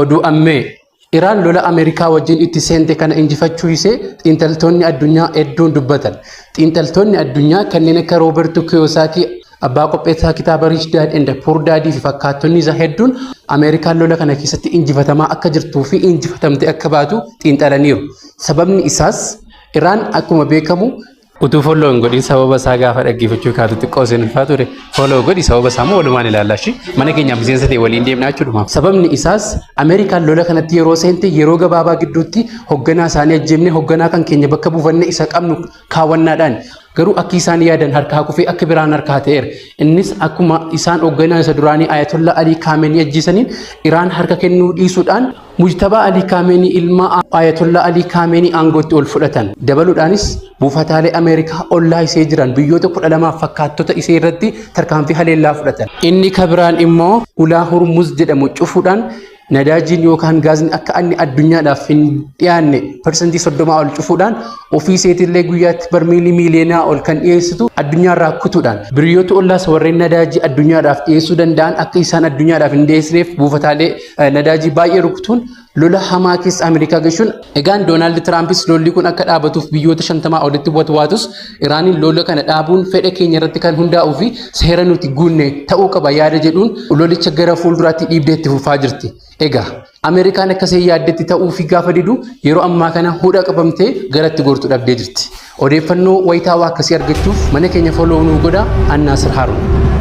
Oduu ammee Iraan lola Ameerikaa wajjin itti seente kana injifachuu ishee xiinxaltoonni addunyaa hedduun dubbatan. Xiinxaltoonni addunyaa kanneen akka Rooberto Kiyosaakii, abbaa qopheessaa kitaaba Rich Dad and Poor Dad fi fakkaattonni isaa hedduun, Ameerikaan lola kana keessatti injifatamaa akka jirtuu fi injifatamte akka baatu xiinxalaniiru. Sababni isaas Iraan akkuma beekamu, utuu follow hin godhin sababa isaa gaafa dhaggeeffachuu kaatu xiqqoo isin ulfaa ture. Follow godhi, sababa isaa immoo walumaan ilaallaa shi mana keenyaaf miseensa ta'e waliin deemnaa jechuudha. Sababni isaas Ameerikaan lola kanatti yeroo seente yeroo gabaabaa gidduutti hoogganaa isaanii ajjeefne, hoogganaa kan keenya bakka buufanne isa qabnu kaawwannaadhaan. Garuu akki isaan yaadan harkaa kufee akka biraan harkaa ta'eera. Innis akkuma isaan hoogganaa isa duraanii Ayatollah Alii Kaameenii ajjeesaniin, Iraan harka kennuu dhiisuudhaan Mujtabaa Alii Kaameenii, ilma Ayatollah Alii Kaameenii, aangootti ol fudhatan. Dabaluudhaanis buufataalee Ameerikaa ollaa isee jiran biyyoota 12 fakkaattota isee irratti tarkaanfii haleellaa fudhatan. Inni kabiraan immoo ulaa Hurmuz jedhamu cufuudhaan nadaajiin yookaan gaazni akka inni addunyaadhaaf hin dhiyaanne 30% ol cufuudhaan, ofii isheetillee guyyaatti barmiilii miiliyoonaa ol kan dhiyeessitu addunyaarraa kutuudhaan, biyyoota ollaas warreen nadaajii addunyaadhaaf dhiyeessuu danda'an akka isaan addunyaadhaaf hin dhiyeessineef buufataalee nadaajii baay'ee rukutuun lola hamaa keessa Ameerikaa gashuun. Egaan Doonaald Tiraampis lolli kun akka dhaabatuuf biyyoota 50 olitti watwaatus, Iraaniin lola kana dhaabuun fedha keenya irratti kan hundaa'uu fi seera nuti guunne ta'uu qaba yaada jedhuun lolicha gara fuulduraatti dhiibdee itti fufaa jirti. Egaa Ameerikaan akkasii yaaddetti ta'uu fi gaafa didu yeroo ammaa kana hudha qabamtee garatti gortu dhabdee jirti. Odeeffannoo wayitaawaa akkasii argachuuf mana keenya follow nuu godha. Annaasir Haarun.